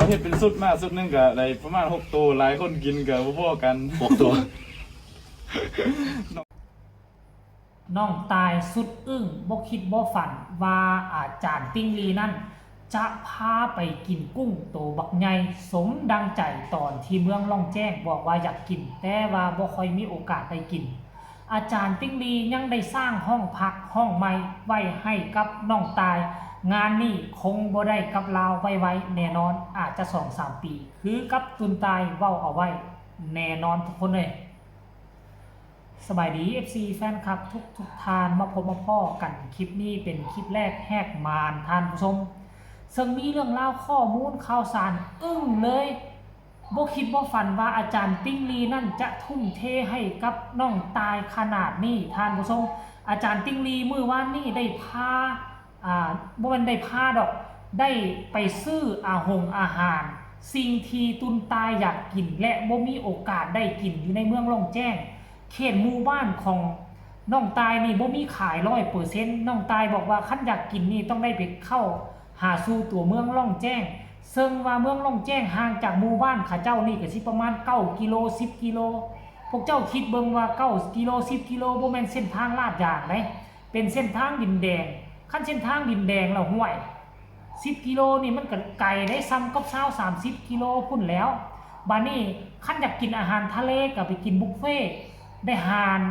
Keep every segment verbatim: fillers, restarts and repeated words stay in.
เฮ็ดเป็นชุดมา ชุดหนึ่งก็ได้ประมาณหกตัว หลายคนกินก็บ่พอกัน หกตัว น้องตายสุดอึ้ง บ่คิดบ่ฝันว่าอาจารย์ติ๊งลีนั่น จะพาไปกินกุ้งโตบักใหญ่ สมดังใจตอนที่เมืองล่องแจ้งบอกว่าอยากกิน แต่ว่าบ่ค่อยมีโอกาสได้กิน อาจารย์ติ๊งลียังได้สร้างห้องพักห้องใหม่ไว้ให้กับน้องตาย งานนี้คงบ่ได้กลับลาวไวๆแน่นอน อาจจะสองสามปี คือกับตุนตายเว้าเอาไว้ แน่นอนทุกคนเลย สบายดี เอฟซี แฟนคลับทุกทุกท่าน มาพบมาพ้อกัน คลิปนี้เป็นคลิปแรกแหกมานท่านผู้ชม ซึ่งมีเรื่องราวข้อมูลข่าวสารอึ้งเลย บ่คิดบ่ฝันว่าอาจารย์ติ๊งลีนั่นจะทุ่มเทให้กับน้องตายขนาดนี้ท่านผู้ชม อาจารย์ติ๊งลีมื้อวานนี้ได้พา อ่า บ่แม่นได้พาดอก ได้ไปซื้ออาหงอาหาร สิ่งที่ตุนตายอยากกิน และบ่มีโอกาสได้กินอยู่ในเมืองล่องแจ้ง เขตหมู่บ้านของน้องตายนี่บ่มีขายร้อยเปอร์เซ็นต์ น้องตายบอกว่าคันอยากกินนี่ต้องได้ไปเข้าหาสู่ตัวเมืองล่องแจ้ง ซึ่งว่าเมืองล่องแจ้งห่างจากหมู่บ้านเขาเจ้านี่ก็สิประมาณเก้ากิโล สิบกิโล พวกเจ้าคิดเบิ่งว่าเก้ากิโล สิบกิโล บ่แม่นเส้นทางลาดยางเด้ เป็นเส้นทางดินแดง คันเส้นทางดินแดงแล้วห้วย สิบกิโลนี่มันก็ไกลได้ ส่ำกับซาว สามสิบกิโลพุ้นแล้ว บาดนี้คันอยากกินอาหารทะเลก็ไปกินบุฟเฟ่ต์ ได้หาร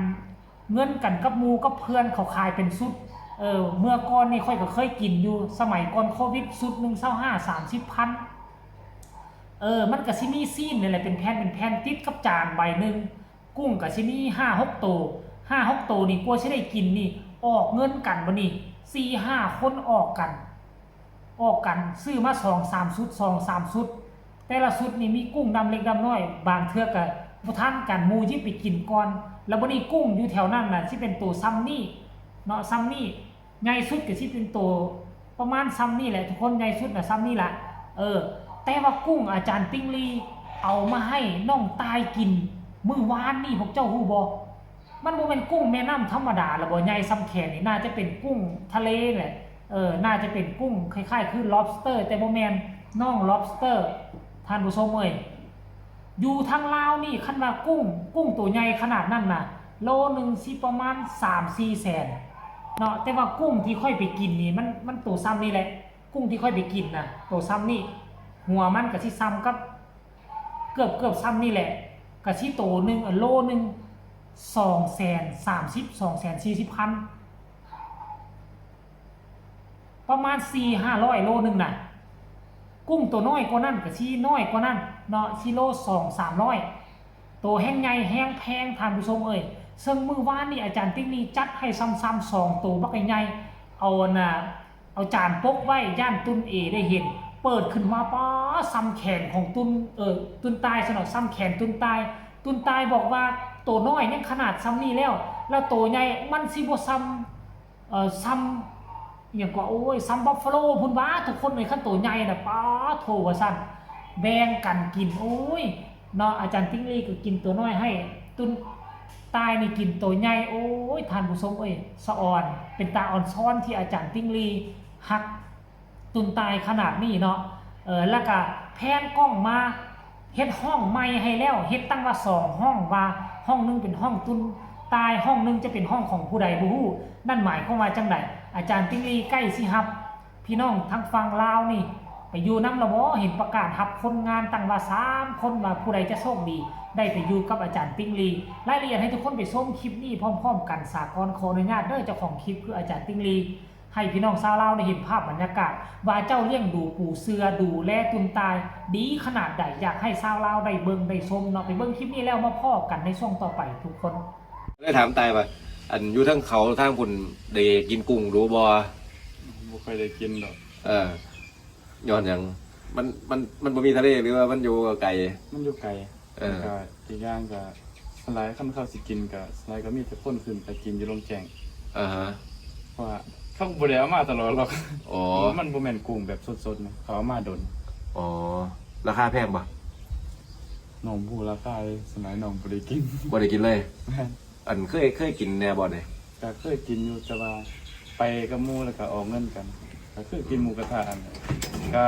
เงินกันกับหมู่กับเพื่อนเขาขายเป็นชุด เออ เมื่อก่อนนี่ข้อยก็เคยกินอยู่ สมัยก่อนโควิด ชุดหนึ่งซาวห้า สามสิบพัน เออ มันก็สิมีซีนนี่แหละ เป็นแผ่นเป็นแผ่นติดกับจานใบหนึ่ง กุ้งก็สิมีห้าหกโต ห้าหกโตนี่กว่าสิได้กินนี่ ออกเงินกันบ่นี่ สี่ห้าคนออกกัน ออกกันซื้อมาสองสามชุด สองสามชุด แต่ละชุดนี่มีกุ้งดำเล็กดำน้อย บางเทื่อก็บ่ทันกัน หมู่หยิบไปกินก่อน แล้วบ่นี่กุ้งอยู่แถวนั้นน่ะสิเป็นโตส่ำนี้เนาะ ส่ำนี้ ใหญ่สุดก็สิเป็นโตประมาณส่ำนี้แหละทุกคน ใหญ่สุดน่ะส่ำนี้ล่ะ เออ แต่ว่ากุ้งอาจารย์ติ๊งลีเอามาให้น้องตายกินมื้อวานนี่ พวกเจ้าฮู้บ่ มันบ่แม่นกุ้งแม่น้ำธรรมดาละบ่ ใหญ่ส่ำแขนนี่ น่าจะเป็นกุ้งทะเลแหละ เออ น่าจะเป็นกุ้งคล้ายๆคือ lobster แต่บ่แม่น น้อง lobster ท่านผู้ชมเอ้ย อยู่ทางลาวนี่คันว่ากุ้ง กุ้งตัวใหญ่ขนาดนั้นน่ะ โลหนึ่งสิประมาณสามสี่แสนเนาะ แต่ว่ากุ้งที่ข้อยไปกินนี่มัน มันตัวส่ำนี่แหละ กุ้งที่ข้อยไปกินน่ะ ตัวส่ำนี่ หัวมันก็สิส่ำกับ เกือบ เกือบส่ำนี่แหละ ก็สิโตหนึ่ง อ่ะ โลหนึ่ง สองแสนสามสิบ สองแสนสี่สิบพัน ประมาณสี่ห้าร้อย โลหนึ่งน่ะ กุ้งตัวน้อยกว่านั้นก็สิน้อยกว่านั้นเนาะ สิโลสองสามร้อย โตแฮงใหญ่แฮงแพงท่านผู้ชมเอ้ย ซึ่งมื้อวานนี่อาจารย์ติ๊งลีจัดให้ซ้ำๆสองโตบักใหญ่ๆ เอาน่ะ เอาจานปกไว้ย่านตุนเอได้เห็น เปิดขึ้นมาป๊าด ส่ำแขนของตุน เออ ตุนตายซะเนาะ ส่ำแขนตุนตาย ตุนตายบอกว่าโตน้อยยังขนาดส่ำนี้แล้ว แล้วโตใหญ่มันสิบ่ส่ำ เอ่อ ส่ำ อิหยังก็ โอ้ย ส่ำบัฟฟาโลพุ้นวา ทุกคนเอ้ย คันโตใหญ่น่ะ ป๊าดโถ ว่าซั่น แบ่งกันกิน โอ้ย เนาะ อาจารย์ติ๊งลีก็กินโตน้อยให้ ตุนตายนี่กินโตใหญ่ โอ้ย ท่านผู้ชมเอ้ย สะออน เป็นตาอ่อนซ้อนที่อาจารย์ติ๊งลีฮัก ตุนตายขนาดนี้เนาะ เออ แล้วก็แพนกล้องมา เฮ็ดห้องใหม่ให้แล้ว เฮ็ดตั้งว่าสองห้อง ว่าห้องหนึ่งเป็นห้องตุนตาย ห้องหนึ่งจะเป็นห้องของผู้ใดบ่ฮู้ นั่นหมายความว่าจั่งใด อาจารย์ติ๊งลีใกล้สิฮับ พี่น้องทางฝั่งลาวนี่ ไปอยู่นำละบ่ เห็นประกาศฮับคนงานตั้งว่าสามคน ว่าผู้ใดจะโชคดี ได้ไปอยู่กับอาจารย์ติ๊งลี รายละเอียดให้ทุกคนไปชมคลิปนี้พร้อมๆกัน สากลขออนุญาตเด้อ เจ้าของคลิปคืออาจารย์ติ๊งลี ให้พี่น้องชาวลาวได้เห็นภาพบรรยากาศ ว่าเจ้าเลี้ยงดูปูเสือดูแลตุนตาย ดีขนาดใด อยากให้ชาวลาวได้เบิ่งได้ชมเนาะ ไปเบิ่งคลิปนี้แล้วมาพ้อกันในช่วงต่อไปทุกคน ได้ถามตายว่า อันอยู่ทั้งเขาทั้งพุ่นได้กินกุ้งดูบ่ บ่ค่อยได้กินดอก เออ ย้อนหยัง มันมันมันบ่มีทะเลหรือว่ามันอยู่ไกล มันอยู่ไกล เออ แล้วก็อีกอย่างก็ส่วนหลายคันเขาสิกินก็ส่วนหลายก็มีแต่คนขึ้นไปกินอยู่ล่องแจ้ง อ่าฮะ เพราะว่าเขาบ่ได้เอามาตลอดหรอก อ๋อ มันบ่แม่นกุ้งแบบสดๆนะ เขาเอามาดน อ๋อ ราคาแพงปะ น้องบ่ฮู้ราคาเลย ส่วนหลายน้องบ่ได้กิน บ่ได้กินเลย แม่น อันเคยเคยกินแน่บ่เนี่ย ก็เคยกินอยู่ แต่ว่าไปกับหมู่แล้วก็ออกเงินกัน ก็คือกินหมูกระทะอันนั้นก็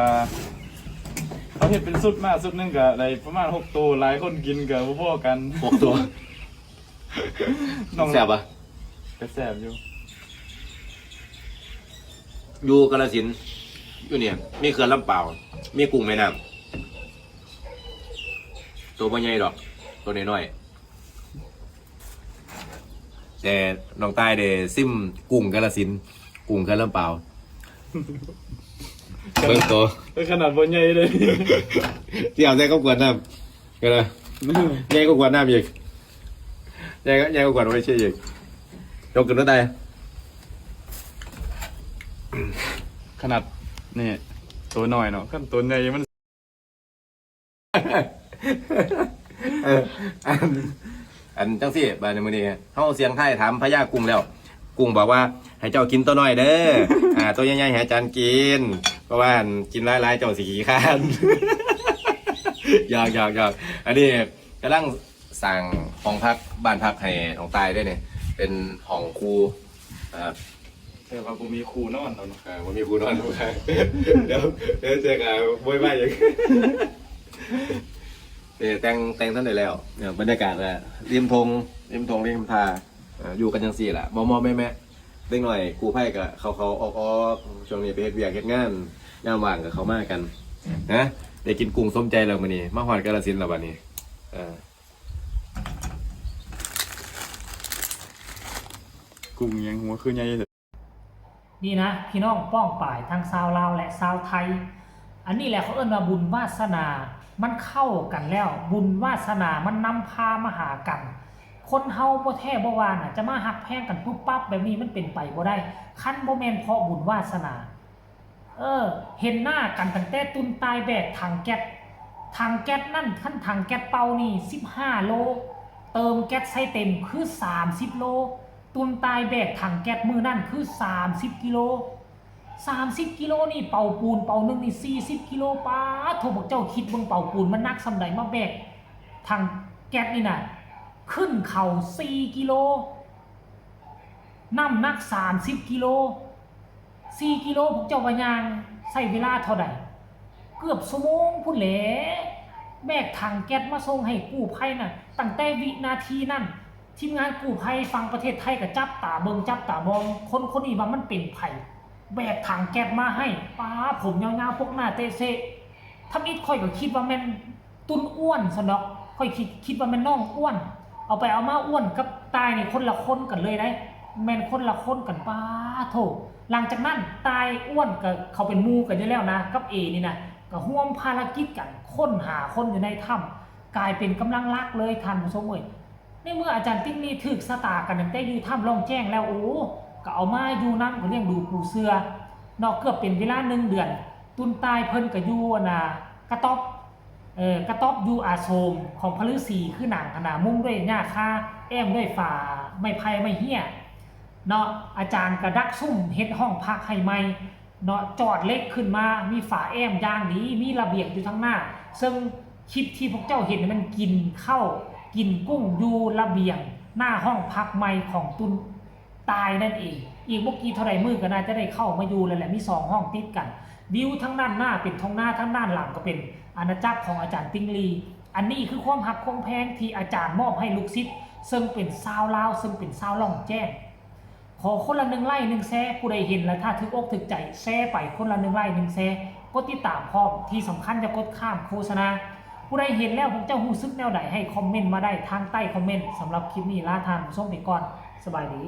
เขา เฮ็ดเป็นชุดมา ชุดหนึ่งก็ได้ประมาณหกตัว หลายคนกินก็บ่พอกัน หกตัว น้อง แซ่บปะ ก็แซ่บอยู่ อยู่กาฬสินธุ์ อยู่เนี่ย มีเขื่อนลำปาว มีกุ้งแม่น้ำ ตัวบ่ใหญ่ดอก ตัวน้อยๆ แต่น้องตายเด้ซิมกุ้งกาฬสินธุ์ กุ้งเขื่อนลำปาว เบิ่งตัว เออ ขนาดบ่ใหญ่เลย ที่เอาใส่ก็ขวดน้ำก็ได้ ใหญ่ก็ขวดน้ำอีก ใหญ่ก็ใหญ่ก็ขวดไว้เชื่ออีก ยกขึ้นมาได้ ขนาดนี่ตัวน้อยเนาะ คันตัวใหญ่มัน เออ อัน อันจังซี่ บาดนี้มื้อนี้เฮาเสี่ยงทายถามพญากุ้งแล้ว กุ้งบอกว่า ให้เจ้ากินตัวน้อยเด้อ อ่า ตัวใหญ่ๆ ให้อาจารย์กิน เพราะว่าอันกินหลายๆ เจ้าสิขี้คร้าน หยอกหยอกหยอก อันนี้กำลังสร้างห้องพัก บ้านพักให้น้องตายด้วยเนี่ย เป็นห้องครู อ่า แต่ว่าบ่มีครูนอนแล้วเนาะ เออบ่มีครูนอน เดี๋ยว เดี๋ยวเจอกันโวยวายอีก เออ แต่ง แต่งท่านได้แล้ว เนี่ย บรรยากาศอะริมทง ริมทง ริมท่า อ่า อยู่กันจังซี่แหละ มอมอแม่แม่ เด็กน้อยกู้ภัยก็เข้าเข้าออกออก ช่วงนี้ไปเฮ็ดเวียกเฮ็ดงาน ยามว่างก็เข้ามากัน นะ ได้กินกุ้งสมใจแล้วมื้อนี้ มาฮอดกาฬสินธุ์แล้วบัดนี้ เออ กุ้งยังหัวคือใหญ่ นี่นะพี่น้องป้องปายทั้งชาวลาวและชาวไทย อันนี้แหละเขาเอิ้นว่าบุญวาสนา มันเข้ากันแล้ว บุญวาสนามันนำพามาหากัน คนเฮาบ่แท้บ่ว่าน่ะ จะมาฮักแพงกันปุ๊บปั๊บแบบนี้มันเป็นไปบ่ได้ คันบ่แม่นเพราะบุญวาสนา เออ เห็นหน้ากันตั้งแต่ตุนตายแบกถังแก๊ส ถังแก๊สนั่น คันถังแก๊สเปล่านี่ สิบห้าโล เติมแก๊สใส่เต็มคือ สามสิบโล ตุนตายแบกถังแก๊สมื้อนั่นคือ สามสิบกิโล สามสิบกิโลนี่เป่าปูนเป่าหนึ่งนี่ สี่สิบกิโล ป๊าดโถ พวกเจ้าคิดเบิ่งเป่าปูนมันหนักส่ำใด มาแบกถังแก๊สนี่น่ะ ขึ้นเขาสี่กิโล น้ำหนัก สามสิบกิโล สี่กิโล พวกเจ้าว่าย่างใช้เวลาเท่าใด เกือบชั่วโมงพุ้นแหละ แบกถังแก๊สมาส่งให้กู้ภัยน่ะ ตั้งแต่วินาทีนั้น ทีมงานกู้ภัยฝั่งประเทศไทยก็จับตาเบิ่งจับตามอง คนคนนี้ว่ามันเป็นไผ แบกถังแก๊สมาให้ ป๊าดผมยาวๆ พวกหน้าเตะเซะ ทำอิดข้อยก็คิดว่าแม่นตุนอ้วนซะดอก ข้อยคิด คิดว่าแม่นน้องอ้วน เอาไปเอามาอ้วนกับตายนี่คนละคนกันเลยได้ แม่นคนละคนกัน ป๊าดโถ หลังจากนั้นตายอ้วนก็เขาเป็นหมู่กันอยู่แล้วนะ กับเอนี่นะ ก็ร่วมภารกิจกันค้นหาคนอยู่ในถ้ำ กลายเป็นกำลังหลักเลยท่านผู้ชมเอ้ย ในเมื่ออาจารย์ติ๊งนี่ถืกสตากันตั้งแต่อยู่ถ้ำล่องแจ้งแล้ว โอ้ ก็เอามาอยู่นำก็เลี้ยงดูปูเสือ เนาะ เกือบเป็นเวลาหนึ่งเดือน ตุนตายเพิ่นก็อยู่อันน่ะกระต๊อบ เอ่อ กระต๊อบอยู่อาโศมของพระฤาษี คือหนังหั้นน่ะ มุงด้วยหญ้าคา แอ้มด้วยฝาไม้ไผ่ไม้เฮี้ย เนาะ อาจารย์ก็ดักซุ่มเฮ็ดห้องพักให้ใหม่ เนาะ จอดเหล็กขึ้นมา มีฝาแอ้มอย่างดี มีระเบียงอยู่ทางหน้า ซึ่งคลิปที่พวกเจ้าเห็นมันกินข้าว กินกุ้งอยู่ระเบียง หน้าห้องพักใหม่ของตุนตายนั่นเอง อีกบ่กี่เท่าใดมื้อก็น่าจะได้เข้ามาอยู่แล้วแหละ มีสองห้องติดกัน วิวทางด้านหน้าเป็นท้องนา ทางด้านหลังก็เป็นอาณาจักรของอาจารย์ติ๊งลี อันนี้คือความฮักความแพงที่อาจารย์มอบให้ลูกศิษย์ ซึ่งเป็นชาวลาว ซึ่งเป็นชาวล่องแจ้ง ขอคนละหนึ่งไลค์หนึ่งแชร์ ผู้ใดเห็นแล้วถ้าถืกอกถืกใจ แชร์ไปคนละหนึ่งไลค์หนึ่งแชร์ กดติดตามพร้อม ที่สำคัญอย่ากดข้ามโฆษณา ผู้ใดเห็นแล้วพวกเจ้ารู้สึกแนวใด ให้คอมเมนต์มาได้ทางใต้คอมเมนต์ สำหรับคลิปนี้ลาท่านผู้ชมไปก่อน สบายดี